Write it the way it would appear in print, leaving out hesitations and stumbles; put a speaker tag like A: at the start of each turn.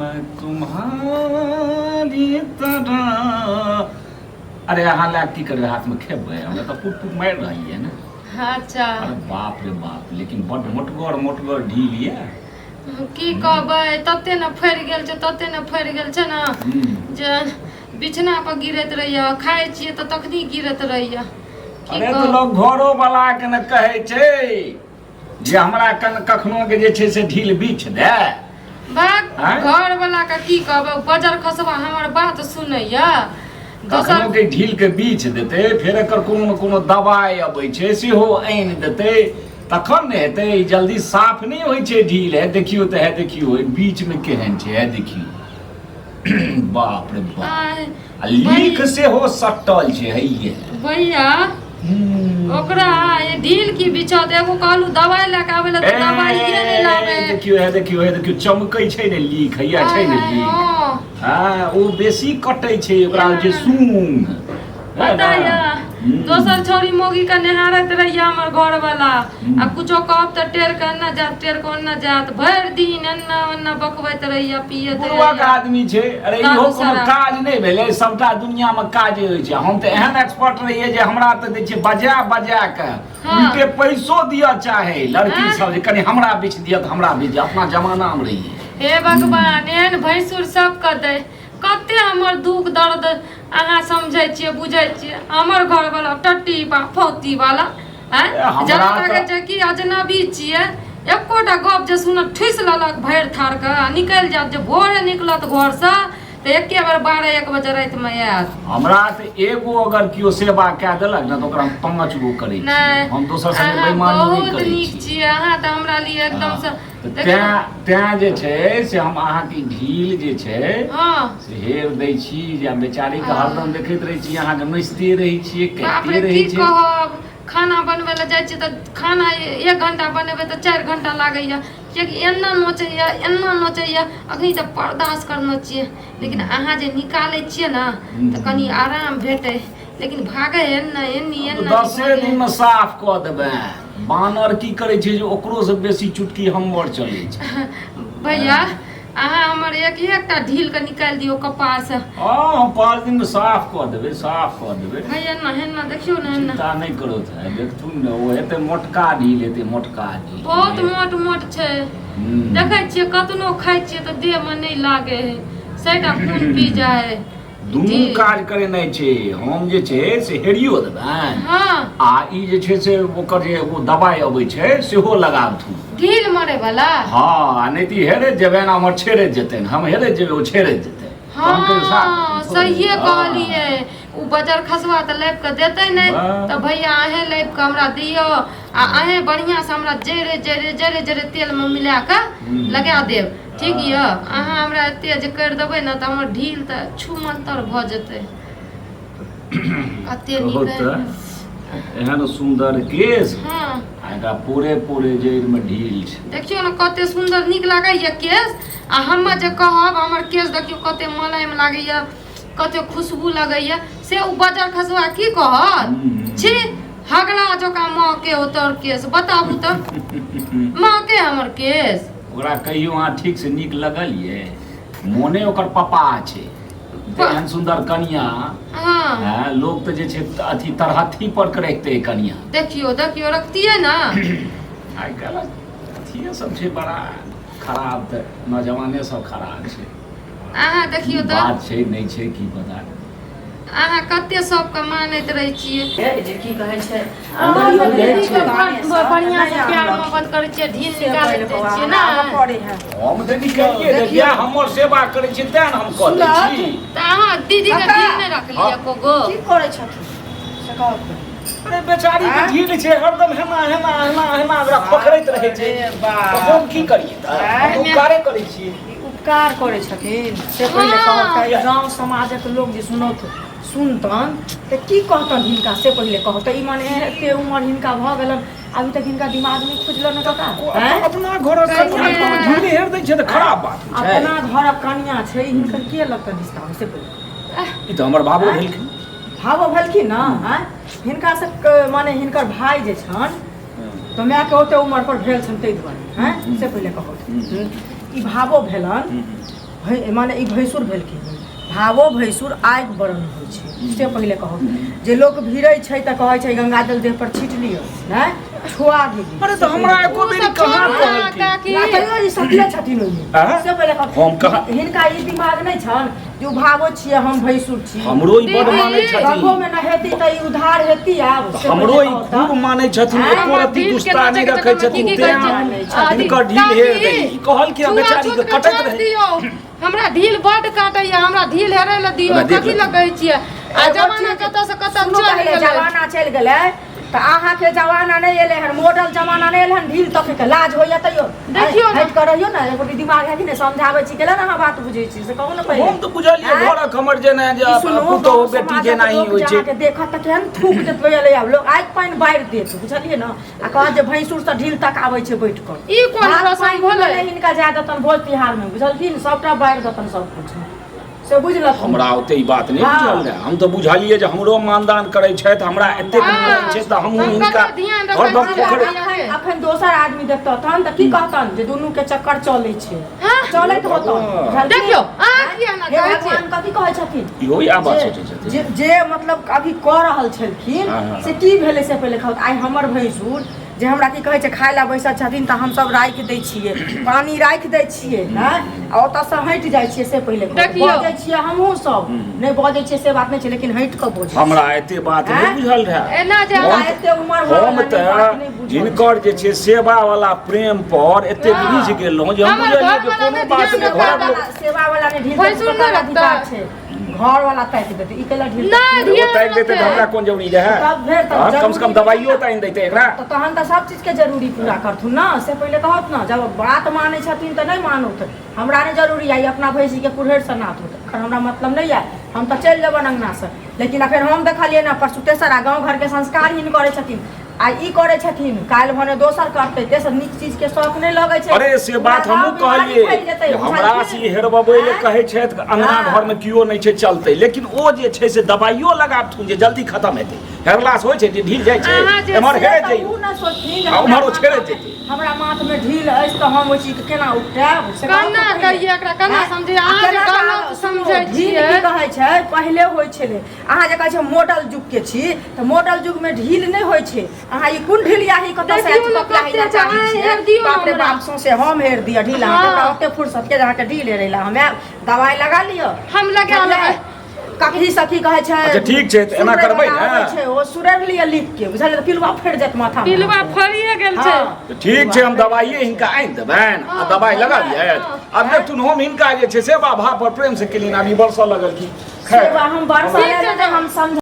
A: मैं तुम्हारी तरह। अरे अहाँ लए की करबै, हाथमे खेबै? हमरा तऽ पुट पुट मारि रहल यऽ ने।
B: अच्छा।
A: अरे बाप रे बाप, लेकिन बड्ड मोटगर मोटगर ढील यऽ।
B: की कहबै, तते ने फड़ि गेल छै, तते ने फड़ि गेल छै ने जे बिछना पर गिरैत रहैया, खाइ छियै तऽ तखनी गिरैत रहैया। की
A: अरे तऽ
B: कहब?
A: लोक घरो वाला के ने कहै छै जे हमरा कन कखनो के जे छै से ढील बीछ दे।
B: भाग।
A: आँय?
B: घर वाला के की कहबै, बजर खसबा हमर बात सुनैया
A: कखनो
B: दोसर
A: के ढील के बीछ देतै, फेर एकर कोनो ने कोनो दबाइ अबै छै, सेहो आनि देतै तखन ने हेतै। ई जल्दी साफ नहि होइ छै ढील। है देखियौ तऽ, है देखियौ, एहि बीच मे केहन छै, है देखियौ। बाप रे बाप।
B: आँय,
A: आ लीख सेहो सटल छै हैये।
B: भैया, ओकरा ये ढील की बिछत? एगो कहलू दवाई लए के आबै लए तऽ दवाइये नहि लाबै।
A: देखियौ, हे देखियौ, हे देखियौ, चमकै छै ने लीख, हैया छै ने लीख।
B: हँ।
A: हँ, ओ बेसी कटै छै ओकरा जे सूंघ है
B: पता
A: ने?
B: यऽ, दोसर छौरी मौगी के निहारैत रहिया हमर घर वाला। आ कुछो कहब तऽ टेर के एन्ना जायत, टेर के ओन्ना जायत, भरि दिन एन्ना ओन्ना बकबैत रहिया, पियैत
A: बुढ़वाक
B: रहिया।
A: आदमी छै। अरे
B: दारू
A: इहो कोनो
B: शराब।
A: काज नहि भेलै? सबटा दुनिया मे काजे होइ छै। हम तऽ एहन एक्सपर्ट रहियै जे हमरा तऽ दै छै बजा बजा के उल्टे पैसो दिअ चाहे लड़की सब जे कनि हमरा बीछ दिअ तऽ हमरा बीछ दिअ। अपना जमाना मे रहियै।
B: हे भगवान, एहन भैंसुर सबके दै। कते हमर दुख दर्द अहाँ समझै छियै, बुझै छियै। हमर घरवाला टट्टी बा फौती वाला। आँय?
A: ए, हमरा
B: जेना
A: तऽ-
B: लागै छै कि अजनबी छियै, एकोटा गप जे सुनत ठुसि लेलक भरि थार के आ निकलि जायत। जे भोरे निकलत घरसँ तऽ एके बेर 12-1 बजे रातिमे आयत।
A: हमरा तऽ एगो अगर केओ सेवा कए देलक ने तऽ ओकरा हम 5 गो करै छी।
B: नहि,
A: हम दोसर संगे
B: अहाँ
A: बेईमानी नहि
B: बहुत
A: करै
B: नीक
A: छी।
B: छियै अहाँ तऽ हमरा लिए एकदमसँ।
A: तऽ
B: देखियौ।
A: तैं तैं जे छै से हम अहाँके ढील जे छै से हेर दै छी जे आ बेचारीके हरदम देखैत रहै छी, अहाँके नोचिते रहै छियै,
B: बाप
A: कहिते
B: रे,
A: रहै
B: की
A: छै।
B: कहब, खाना बनबै लए जाइ छियै तऽ खाना 1 घंटा बनेबै तऽ 4 घंटा लागैया, किएकि एना नोचैया, एना नोचैया। अखनी तऽ बर्दाश्त करने छियै, लेकिन अहाँ जे निकालै छियै ने तऽ कनि आराम भेटै, लेकिन भागै एना एनी एना।
A: 10 दिनमे साफ कऽ देबै। बानर की करै छै जे ओकरो से बेसी चुटकी हमर चलै छै।
B: भैया, अहाँ हमर एक एकटा ढील के निकालि दियौ कपार से।
A: हँ, हम 5 दिनमे साफ कऽ देबै, साफ कऽ देबै।
B: भैया, एना एना देखियौ ने, एना।
A: चिन्ता नहि करो तऽ, देखथुन ने, ओ हेतै मोटका ढील, हेतै मोटका ढील।
B: बहुत मोट मोट छै। देखै छियै, कतनो खाइ छियै तऽ देहमे नहि लागै है, सैटा खून पी जाइ है।
A: दुनू काज करेनाइ छै। हम जे छै से हेरियो देबनि आ ई जे छै से ओकर जे एगो दबाइ अबै छै सेहो लगाबथुन।
B: ढील मरे वाला?
A: हँ, आ नहि तऽ ई हेरैत जेबनि आ हमर छेड़ैत जेतनि, हम हेरैत जेबै, ओ छेड़ैत जेतै। तहन कहियो साफ
B: हँ,
A: हेतै।
B: सहिए
A: हँ।
B: कहलियै। ओ बजर खसुआ तऽ लाबि कऽ देतै नहि।
A: वाह।
B: तऽ भैया, अहें लाबि कऽ हमरा दियौ आ अहें बढ़िआँसँ हमरा जड़े जड़े जड़े जड़े तेलमे मिला कऽ लगा देब। ठीक यऽ? अहाँ हमरा एते जे करि देबै ने तऽ हमर ढील तऽ छूमंतर भऽ जेतै। कते
A: कहू
B: नीक।
A: तऽ, एहन सुन्दर केश आ एकरा पूरे पूरे जड़िमे ढील छै।
B: देखियौ ने, कते सुन्दर नीक लागैया केश। आ हमे जे कहब, हमर केश देखियौ कते मोलायम लागैया, कते खुशबू लगैया, से ओ बजर खसुआ की कहत? छी, हगला जकाँ महके हो तोर केश। बताबू तऽ, महके हमर केश?
A: ओकरा कहियो अहाँ ठीक से नीक लगल ये? मोने ओकर पपा छै। एहन सुन्दर कनिया हैं, लोग तऽ जे छै अथी तरहत्थी पर के रखते कनिया।
B: देखियौ देखियौ, रखतियै ने।
A: आइ काल्हि अथिये सब छै बड़ा खराब, तऽ नौजवाने सब खराब छै।
B: अहाँ देखियौ तऽ।
A: बात छै नहि छै की पता।
B: अहाँ कते सबके मानैत रहै छियै।
C: हे, जे की कहै छै।
B: अहाँ सब दीदी के बढ़िआँ से
C: नहि
B: प्यार
C: आनलक।
B: मोहब्बत करै छियै, ढील
C: से
B: निकालैत
C: पहिले बौआ,
B: छियै ने।
C: हमरा पड़े है।
A: हम तऽ निकालिए देलियै, हमर सेवा करै छी तें ने हम कऽ दै छी।
B: तऽ अहाँ दीदी के
C: काका!
B: ढील नहि रखलियै एको गो?
C: की करै छथिन से कहू तऽ।
A: अरे बेचारी के ढील छै, हरदम हेना हेना हेना हेना ओकरा पकड़ैत रहै छै।
C: अरे बाप।
A: तऽ हम की करियै तऽ? हम उपकारे करै छियै।
C: ई उपकार करै छथिन से पहिले कहब तऽ। ई गाँव समाजक लोक जे सुनौत सुनतन तऽ की कहतन हिनका, से पहिले कहब तऽ। ई माने एते उमर हिनका भऽ गेलन, अभी तक हिनका दिमाग नहि खुजलन काका, आँय?
A: अपना घरक कनिया के ढील हेर दै छै तऽ खराब बात होइ छै?
C: अपना घरक कनिया छै, हिनकर के लगतन रिश्ता से पहिले?
A: ई तऽ हमर बाबो भेलखिन।
C: भावो भेलखिन ने, आँय? हिनका से माने हिनकर भाय जे छन तऽ मायके ओते उमर पर भेल छन, ताहि दुआरे, आँय, से पहिले कहू। ई भावो भेलन। माने ई भैंसुर भेलखिन, भावो भैंसुर आगि बरन होइ छै। से पहिले कहू जे लोक भिड़ै छै तऽ कहै छै गंगा जल देह पर छीट लिअ, नहि छुआ गेली।
A: अरे तऽ हमरा एको
B: ओ
A: बेरी
B: सब
A: कहाँ
B: छोड़ू ना,
A: कहलखिन?
B: काकी।
C: ना तैयो ई सतिये छथिन ओहिमे।
A: आँय?
C: से पहिले कहू।
A: हम कहाँ-
C: हिनका ई दिमाग नहि छनि जे ओ भावो छियै हम भैंसुर छी।
A: हमरो ई बड
B: दीदी,
A: मानै छथिन।
C: गंगो मे नहेती तऽ ई उधार हेती आब। से
A: हमरो
C: पहिले
A: ई
C: कहू तऽ।
A: खूब मानै छथिन,
C: आँय?
A: एको
B: हमर
A: रत्ती
B: दिल के
A: दुष्टा नहि
B: नोचैके
A: रखै
B: चक्करमे की
A: छथिन
B: की
A: तें
B: कहै छै?
A: हम हिनकर ढील
B: काकी,
A: हेर देली। ई कहलखिन
B: छुआ
A: बेचारी के
B: छूत के
A: कटैत
B: छोड़ि
A: रहै।
B: दियौ, हमरा ढील बड काटैया, हमरा ढील हेरै लए दियौ।
A: हमरा देख
B: कथी लए
A: लेथिन।
B: कहै छियै? आ
C: एगो
B: जमाना
C: चीज
B: कतऽ से कतऽ
C: सुनू
B: चलि
C: पहिले,
B: गेलै।
C: जमाना चलि गेलै तऽ अहाँके जमाना नहि एलै हन, मॉडल जमाना नहि एलै हन ढील तकैके। लाज होइया तैयो
B: देखियौ ने।
C: हटि कऽ रहियौ ने, एगो दिमाग है कि नहि? समझाबै छी केला ने अहाँ बात बुझै छी से कहू ने पहिले।
A: हम तऽ बुझलियै
C: आँय?
A: घरक हमर जेना जे
C: ई सुनू,
A: पुतोहु
C: गाँव
A: बेटी
C: समाजक
A: जेना ही
C: लोक
A: होइ
C: जे
A: छै।
C: अहाँके देखत तऽ केहन थूक देत एलै आब लोक आगि पानि बारि देत, बुझलियै ने? आ कहत जे भैंसुर से ढील तक आबै छै बैठ कऽ।
B: ई कोन
C: भात
B: रसम
C: पानि
B: भेलै?
C: नहि हिनका जाय देतन भोज तिहार मे, बुझलखिन? सबटा बारि देतन सब कुछ, से बुझलखिन।
A: हमरा ओते ई बात नहि
C: हँ।
A: बुझल रहए। हम तऽ बुझलियै जे हमरो मानदान करै छथि, हमरा एतेक
B: हँ।
A: मान छै तऽ हमहूँ
B: हम
A: हिनका
B: कतऽ ध्यान रखै
A: हरदम
B: छियै?
A: पोखरि
C: अखन अखन दोसर आदमी देखतन तऽ की कहतन जे दुनू के चक्कर चलै छै,
B: हँ।
C: चलैत होतन, बुझलखिन?
B: देखियौ, अहाँ किया एना
C: हे
B: कहै छियै?
C: भगवान, कथी कहै छथिन?
A: इहो इएह बात
C: जे-
A: सोचै छथिन।
C: जे जे मतलब अभी कऽ रहल छलखिन
A: हँ, हँ।
C: से की भेलै से पहिले खाउ। आइ हमर भैंसुर जे हमरा की कहै छै खाय लए बैसल छथिन तऽ हमसब राखि दै छियै, पानि राखि दै छियै ने, आ ओतऽसँ हटि जाइ छियै। से पहिले कहू।
B: देखियौ।
C: बजै छियै हमहूँ सब, नहि बजै छियै से बात नहि छै, लेकिन हटि कऽ बजै छियै।
A: हमरा एते बात नहि
C: आँय?
A: बुझल रहए।
B: एना जे
A: हम
C: हमरा एते उमर भऽ
A: हम
C: गेल,
A: तऽ
C: बात नहि बुझल।
A: हिनकर जे छै सेवा वाला प्रेम पर एते
B: हँ।
A: बुझि गेलहुँ जे हम
B: हमर
A: बुझलियै जे
B: घरवला
A: कोनो
B: नहि
A: बात
B: ध्यान
A: नहि
B: रखता।
A: घरक लोक
C: सेवा वाला नहि ढील
B: भैंसुर
C: देतै,
B: नहि
C: तकर अधिकार
B: रखता।
C: छै, घर वाला ताकि देतै, ई कैला ढील
B: नहि,
C: देतै?
A: ओ
B: ध्यान
A: ताकि देतै तऽ हमरा कोन जरूरी रहै?
C: तब भेल तऽ
A: हँ, कम से कम
C: जरूरी
A: दवाइयो तऽ आनि दैतै एकरा।
C: तऽ तहन तऽ सब चीजके जरूरी पूरा करथुन ने, से पहिले कहत ने। जब बात मानै छथिन तऽ नहि मानौत, हमरा नहि जरूरी यऽ, ई अपना भैंसीके कुल्हड़िसँ नाथुत, एखन हमरा मतलब नहि यऽ, हम तऽ चलि जेबनि अङ्गनासँ। लेकिन अखन हम देखलियै ने परसू तेसर आ गाँव घरके संस्कार हीन करै छथिन, आ ई करै छथिन, काल्हि भने दोसर करतै तेसर। नीक चीजके शौक नहि लगै छै।
A: अरे से बात
C: पूरा
A: हमहूँ
C: गाँव बीमारी
A: कहलियै
C: फैल जेतै,
A: जे हमरा से
C: बुझलखिन?
A: ई हेरबबै लए
C: आँय?
A: कहै छथि, अङ्गना
C: हँ।
A: घरमे केओ नहि छै चलतै, लेकिन ओ जे छै से दबाइयो लगाबथुन जे जल्दी खतम हेतै। हेरलासँ होइ छै जे ढील जाइ छै,
B: अहाँ जे
A: एम्हर
C: से
A: हेरैत
C: तऽ
A: जइयौ
C: ओ ने सोचथिन जे
A: आ उम्हर ओ
C: हमरा
A: छेड़ैत
C: माथमे-
A: जेतै।
C: हमरा माथमे ढील अछि तऽ हम ओहि चीजके केना उपटायब, से कहू
B: केना
C: तऽ पहिले।
B: कहियै एकरा, केना
C: आँय?
B: समझियै? अहाँ जे
C: केना
B: गलत
C: कहब? सुनू,
B: समझै
C: ढील
B: छियै।
C: की कहै छै पहिले होइ छलै, अहाँ जे कहै छै मॉडल युग के छी तऽ मॉडल युग में ढील नहि होइ छै। अहाँ ई कोन ढील याही कतऽ से
B: देखियौ ने
C: कपियाही
B: कते
C: लाचारी
B: छै,
C: छियै?
B: हेर दियौ
C: बाप रे
B: हमरा।
C: बाप, सौंसे हम हेर दिअ ढील अहाँके?
B: हँ।
C: हमरा ओते फुर्सत के जे अहाँके ढील हेरै लए हम आयब? दवाइ लगा लिअ।
B: हम लगा लेबै।
C: ककही सखी कहै छै।
A: अच्छा, ठीक छै, तऽ एना
C: सुरैर
A: करबै
C: वाला
A: ने?
C: आबै छै, ओ सुरैर लिअ लिख के, बुझलियै? तऽ पिलुआ फटि जायत माथा मे।
B: पिलुआ फड़िए गेल छै।
C: हँ।
A: तऽ ठीक छै, हम दवाइए हिनका आनि देबनि आ दवाइ लगा लिअ। आब देखथुन, हम हिनका जे छै सेवा भाव पर प्रेम से केलियनि, आब ई बरसऽ लगलखिन। खैर
C: सेवा हम बरसा
B: ठीक छै,
C: हम समझ